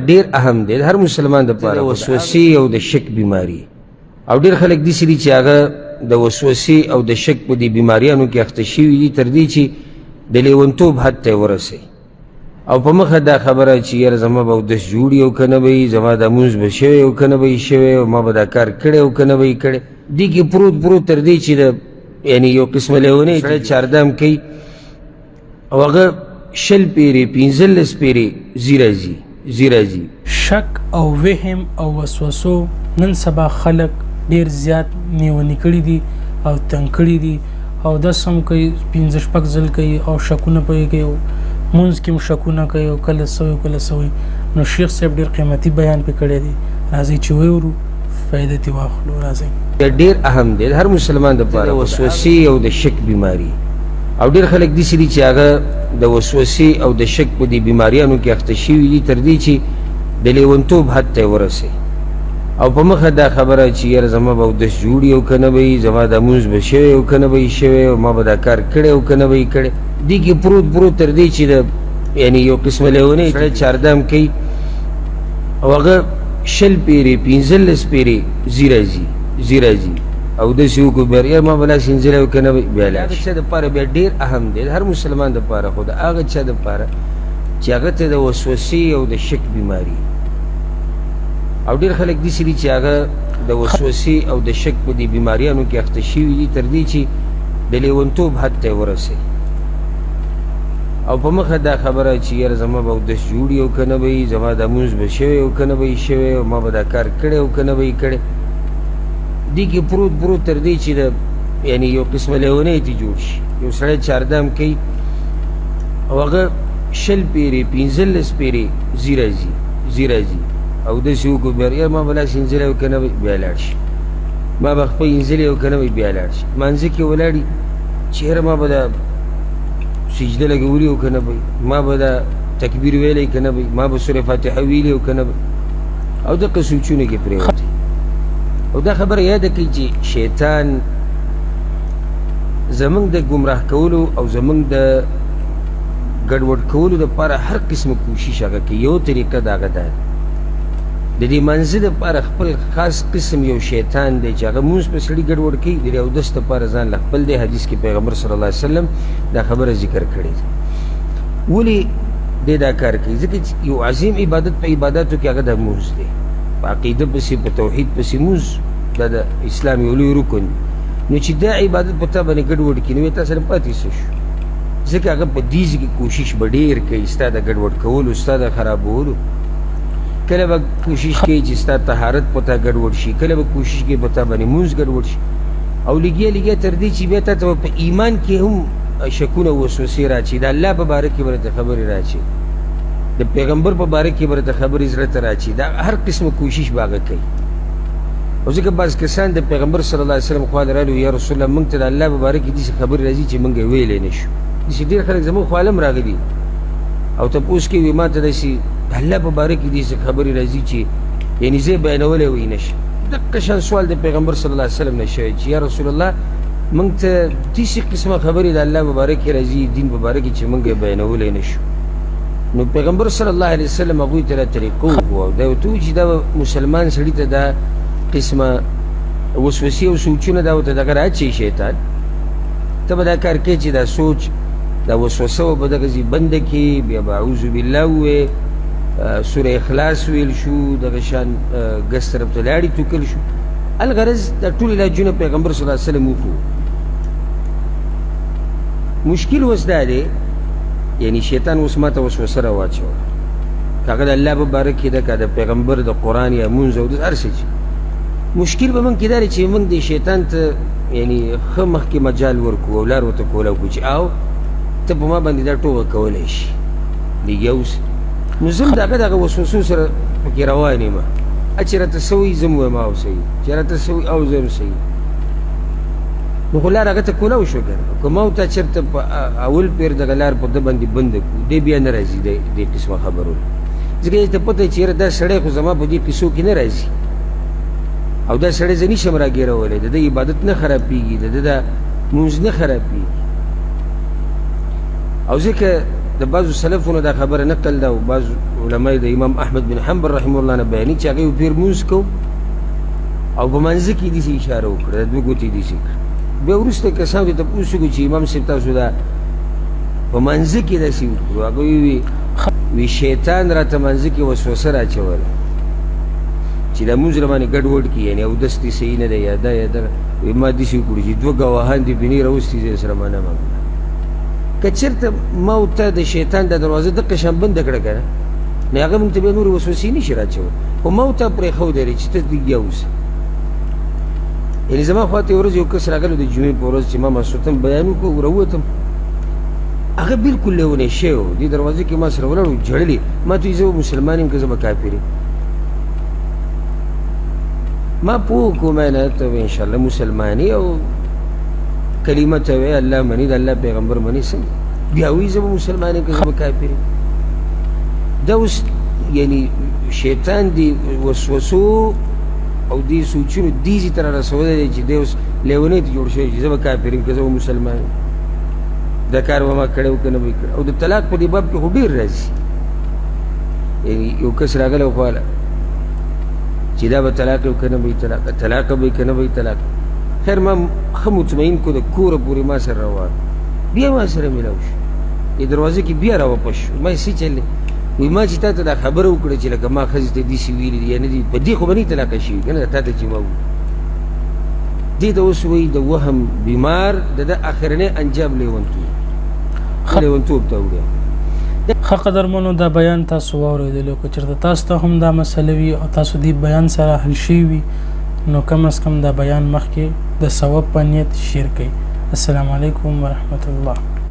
ډیر اهم دی هر مسلمان د پاره وسوسې او د شک بیماری. او ډیر خلک داسې دي چې هغه د وسوسې او د شک په دې بیماریانو کې اخته شوي دي، تر دې چې د لیونتوب حد ته یې ورسوي. او په مخه دا خبره چې یاره زما به اودس جوړ او که نه به وي، زما دا مونځ به شوی او که نه به یې شوی، او ما به دا کار کړی او که نه به یې کړی، دې کې پروت پروت تر دې چې د یعنې یو قسمه لیونی سړی چاردام کوي او هغه 20 پیرې 15 پیرې ځي راځي ځي راځي. شک او وهم او وسوسو نن سبا خلک ډیر زیات نیوني کړي دي او تنګ کړي دي، او داس هم کوي 5-6 ځل کوي او شکونه پکې کوي، مونځ کې هم شکونه کوي او کله څه وي کله څه وي. نو شیخ صاحب ډیر قیمتي بیان پې کړی دی، راځئ چې ویورو فایده ترې واخلو. راځئ. ډیر اهم دی هر مسلمان د پاره وسوسې او د شک بیماری. او ډیر خلک داسې دي چې هغه د وسوسې او د شک په دې بیماریانو کې اخته شوي دي، تر دې چې د لیونتوب حد ته یې ورسوي. او په مخه دا خبره چې یاره زما به اودس جوړ او که نه به وي، زما دا مونځ به شوی او که نه به یې شوی، او ما به دا کار کړی او که نه به یې کړی، دې کې پروت پروت تر دې چې د یعنې یو قسمه لیونی سړی چاردام کوي او هغه 20 پیرې 15 پیرې ځي راځي ځي راځي او داسې وکړو بیا یاره ما به لاس اینځلی او که نه به بیا لاړ شي. هغه چا دپاره بیا ډېر اهم دی هر مسلمان دپاره، خو د هغه چا دپاره چې هغه ته د وسوسې او د شک بیماري. او ډېر خلک داسې دي چې هغه د وسوسې او د شک په دې بیماریانو کې اخته شوي دي، تر دې چې د لیونتوب حد ته یې ورسوي. او په مخه دا خبره چې یاره زما به اودس جوړ او که نه به وي، زما دا مونځ به شوی او که نه به یې شوی، او ما به دا کار کړی او که نه به یې کړی، دې کې پروت پروت تر دې چې د یعنې یو قسمه لیونی ترې جوړ شي. یو سړی چاردام کوي او هغه 20 پیرې 15 پیرې ځي راځي ځي راځي او داسې وکړو بیا یاره ما به لاس اینځلی او که نه به بیا لاړ شي، ما به خپه اینځلی او که نه به بیا لاړ شي. مانځه کې ولاړي چې یاره ما به دا سجده لګولي او که نه به، ما به دا تکبیر ویلی که نه به، ما به سورة فاتحه ویلي او که نه به، او دقه سوچونو کې پرېوتی. او دا خبره یاده کړئ چې شیطان زمونږ د ګمراه کولو او زمونږ د ګډوډ کولو دپاره هر قسمه کوشش هغه کوي. یو طریقه د هغه دا ده د دې مانځه دپاره خپل خاص قسم یو شیطان دی چې هغه مونځ په سړي ګډوډ کوي، د دې اودس دپاره ځان له خپل دی. حدیث کې پیغمبر صلی الله علیه وسلم دا خبره ذکر کړې ده. ولې دی دا کار کوي؟ ځکه چې یو عظیم عبادت په عباداتو کې هغه د مونځ دی، په عقیده پسې په توحید پسې مونځ دا د اسلام یو لوی رکن دی. نو چې دا عبادت په تا باندې ګډوډ کړي نو تا سره پاتې څه شو؟ ځکه هغه په دې ځای کې کوشش به ډېر کوي ستا د ګډوډ کولو، ستا د خرابولو. کله به کوشش کوي چې ستا طهارت په تا ګډوډ شي، کله به کوشش کوي په تا باندې مونځ ګډوډ شي، او لګیا لګیا تر دې چې بیا تا ته په ایمان کې هم شکونه او وسوسې راچي، د الله په باره کې به راته خبرې راچي، د پیغمبر په باره کې به راته خبرې زړه ته راچي. دا هر قسمه کوشش به هغه کوي. او ځکه بعض کسان د پیغمبر صلی الله علیه وسلم خوا ته راغلي، یا رسول الله موږ ته د الله په باره کې داسې خبرې راځي چې موږ یې ویلی نه شو. داسې ډېر خلک زموږ خواله هم راغلي او تپوس کوي ما ته داسې د الله په باره کې داسې خبرې راځي چې یعنې زه یې بیانولی وی نه شم. دقه شان سوال د پیغمبر صلی الله علیه وسلم نه شوی چې یا رسول الله موږ ته داسې قسمه خبرې د الله په باره کې راځي، دین په باره کې چې موږ یې بیانولی نه شو. نو پیغمبر صلی الله علیه وسلم هغوی ته دا طریقه وښوه او دا ورته وویل چې دا مسلمان سړي ته دا قسمه وسوسې او سوچونه دا ورته دغه راچوي شیطان، ته به دا کار کوې چې دا سوچ دا وسوسه به دغه ځای بنده کړې، بیا به اعوذ بالله ووایې، سوره اخلاص ویل شو، دغه شان ګس طرف ته لاړې توکل شو. الغرض دا ټول علاجونه پیغمبر صلی الله علیه وسلم وښوو. مشکل اوس دا دی یعنی شیطان اوس ما ته وسوسه راواچوله، که هغه د الله په باره کې ده، که د پیغمبر د قرآن یا مونځ او د هر څه چې مشکل به موږ کې دا دی چې موږ د شیطان ته یعنی ښه مخکې مجال ورکړو او لار ورته کولی کړو چې او ته په ما باندې دا ټوغه کولی شي لګیا اوسه. نو زه هم د هغه دغه وسوسو سره پکې روان یم، چې راته څه وایي زه هم وایم او صحیح، چې راته څه وایي او زه هم صحیح. نو خو لار هغه ته کولاو شو که نه، که ما او تا چېرته په اول پېر دغه لار په ده باندې بنده کړو دی بیا نه راځي د دې قسمه خبرو، ځکه دې ته پته چې یاره دا سړی خو زما په دې قصو کې نه راځي او دا سړی زه نشم راګیرولی، د ده عبادت نه خرابېږي، د ده دا مونځ نه خرابېږي. او ځکه د بعضو سلفونو دا خبره نقل ده او بعضو علما د امام احمد بن حنبل رحمه الله نه بیانوي چې هغه یو پیر لمونځ کو او په منځ کې داسې اشاره وکړه، د دوه ګوتې داسې کړه. بیا وروسته کسانو ته تپوس وکړو چې امام صاحب تاسو دا په منځ کې داسې وکړو، هغوی وویل وی شیطان راته منځ کې وسوسه راچوله چې دا مونځ راباندې ګډوډ کړي، یعنې اودس دې صحیح نه دی یا دا یا دغه. وایي ما داسې وکړو چې دوه ګواهان دې پرې نه راوستي، زه یې سره منم. که چېرته ما او ته د شیطان دا دروازه دقه شان بنده کړه که نه، نو هغه مونږ ته بیا نورې وسوسې نه شي راچولی، خو ما او تا پرېښودلې چې ته لګیا اوسې. یعنې زما خوا ته یوه ورځ یو کس راغلی د جمعې په ورځ چې ما ماسخوتن بیان وکړو، راووتم، هغه بالکل لیونی شوی و، دې دروازه کې ما سره ولاړ و، ژړلې. ما ته وایي زه به مسلمان یم که زه به کافر یم؟ ما پوه کړو، ما نه ته به انشاءالله مسلمان یې او کلمه ته وایې الله مني، د الله پیغمبر مني، څنګه بیا وایي زه به مسلمان یم که زه به کافر یم؟ دا اوس یعنی شیطان دی وسوسو او دې سوچونو دې ځای ته رارسولی دی چې دی اوس لیونی ته جوړ شوی چې زه به کافر یم که زه به مسلمان یم، دا کار به ما کړی و که نه به یې کړی. او د طلاق په دې باب کې خو ډېر راځي، یعنی یو کس راغلی و خواله چې دا به طلاق یو که نه به یې طلاق، طلاق به یې که نه به یې طلاق. خیر ما ښه مطمئن کړو، د کوره پورې ما سره روان، بیا ما سره میلاو شو، دې دروازه کې بیا راواپس شو. ما یې څه چل دی؟ وایي ما چې تا ته دا خبره وکړه چې لکه ما ښځې ته داسې ویلي دي یا نه دي، په دې خو به نه طلاقه شوي که نه، تا ته چې ما وویل. دې ته اوس وایي د وهم بیمار، د ده اخرنی انجام لیونتوب، لیونتوب ته وړي. ښه قدرمنو دا بیان تاسو واورېدلو، که چېرته تاسو ته هم دا مسله وي او تاسو دې بیان سره حل شوي وي نو کم از کم دا بیان مخکې د ثواب په نیت شیر کړئ. السلام علیکم ورحمت الله.